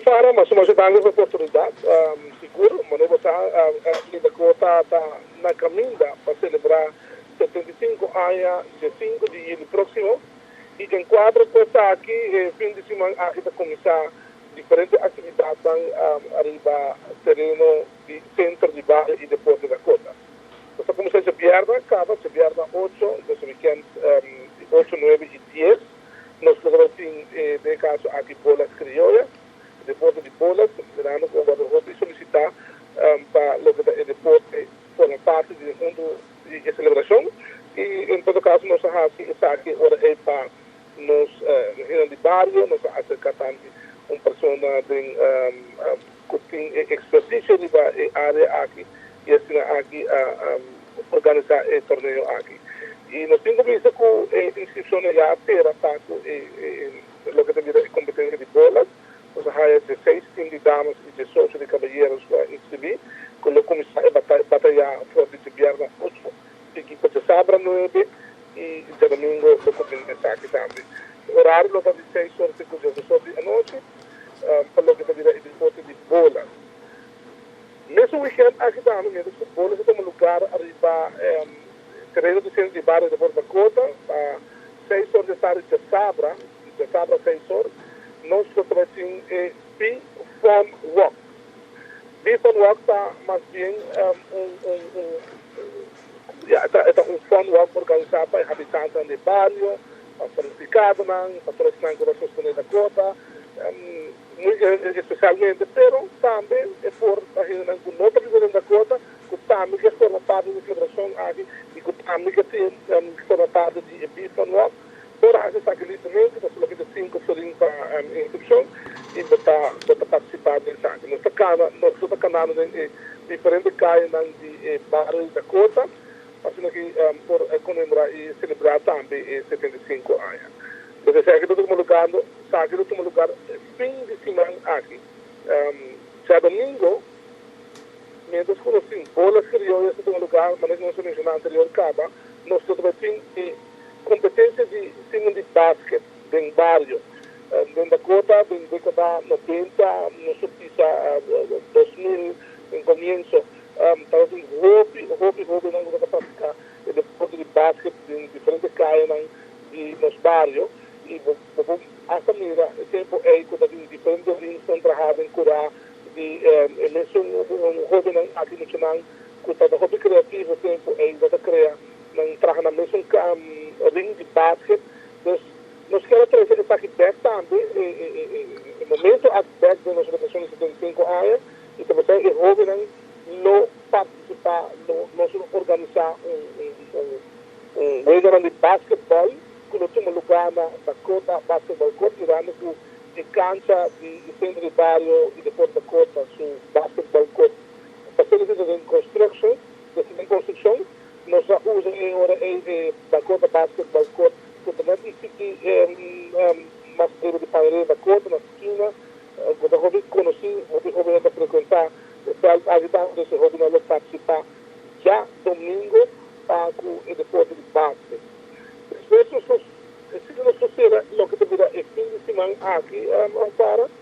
Fara, masha masha danki pa e oportunidat. Sigur, manera bo sa, Dakota ta na kaminda pa selebrá 75 aña dia 5 di yüli próksimo. I den kuadro ku esaki, e fin di siman aki ta kuminsá diferente aktividat ariba tereno di Sentro di Bario i Deporte Dakota. Nos ta kuminsá djabièrnè kaba, djabièrnè 8, dus weekend 8, 9 i 10. Nos lo tin, den kaso aki, bolas krioyas, deporte di bolas, mirando ku a solisitá pa loke ta e deporte forma parti di huntu di selebrashon. I en todo kaso nos a hasi esaki ora e pa nos di bario, nos a aserká tambe un persona di ku tin expertise riba e área aki i asina aki organisá e torneo aki. I nos tin ku bisa ku e inskripshon ya a sera pa loke ta bira kompetensia di bolas. Nos a haya 16 tim di damas i 18 di kabayero pa inskribí. Ku lo kuminsá e bataya for di djabièrnè 8, i pa djasabra 9 i djadumingu lo kuminsá aki tambe. Orario lo ta di 6 or te 10 or di anochi, pa loke ta bira e deporte di bolas. Mesun weekend aki tambe, mientras ku bolas ta tuma lugá ariba tereno di Sentro di Bario Deporte Dakota, pa 6 or di tardi djasabra 6 or, nos lo tin e Be Fun Walk. Be Fun Walk ta mas bien ja, ta un fun walk organisá pa habitantenan di bario, pa fanatikadanan, pa tur esnan ku ta sostené Dakota, espesialmente, pero tambe e por pa hende ku no ta biba na Dakota, ku tambe ke forma parti di selebrashon aki i ku tambe ke tin forma parti di Be Fun Walk. Por hasi esaki libremente, ta solamente 5 florin pa inskripshon i bo ta partisipá den esaki. Nos ta kanando den diferente kayanan di bario di Dakota, asina ku por konmemorá i selebrá tambe 75 aña. Anto, esaki ta tuma lugá fin di siman aki. Djadumingu, mientras ku nos tin bolas krioyas ta tuma lugá, manera nos a menshoná anterior kaba, nos tambe tin kompetensia di tim di basket den bario. Den Dakota, den dékada 90, nos pisa 2000, den komienso, tabatin hopi, hopi, hopi nan ku praktiká e deporte di basket den diferente kayanan di nos bario. I bo hasta mira e tempu ei ku tabatin diferente rings trahá den kurá di e mesun hóbennan aki muchanan ku tabata hopi kreativo tempu ei ta krea nan traha nan mesun ring di basket. Dus nos ke trese esaki bèk tambe e momento aki bèk di nos selebrashon di 75 aña i tambe e hóbennan lo partisipá, nos lo organisá un wega di basketball ku lo tuma lugá na Dakota Basketball Court, mirando ku e kancha di Sentro di Bario i Deporte Dakota su basketball court facility den konstrukshon, nos a usa e ora e Dakota Basketball Court ku tambe ta mas riba di Panaderia Dakota na skina, ku ta hopi konosí, hopi hóben ta frekuentá e veld aki tambe, dus hóbennan lo partisipá djadumingu pa ku e deporte di basket. Despues, nos sera loke ta bira e fin di siman aki, para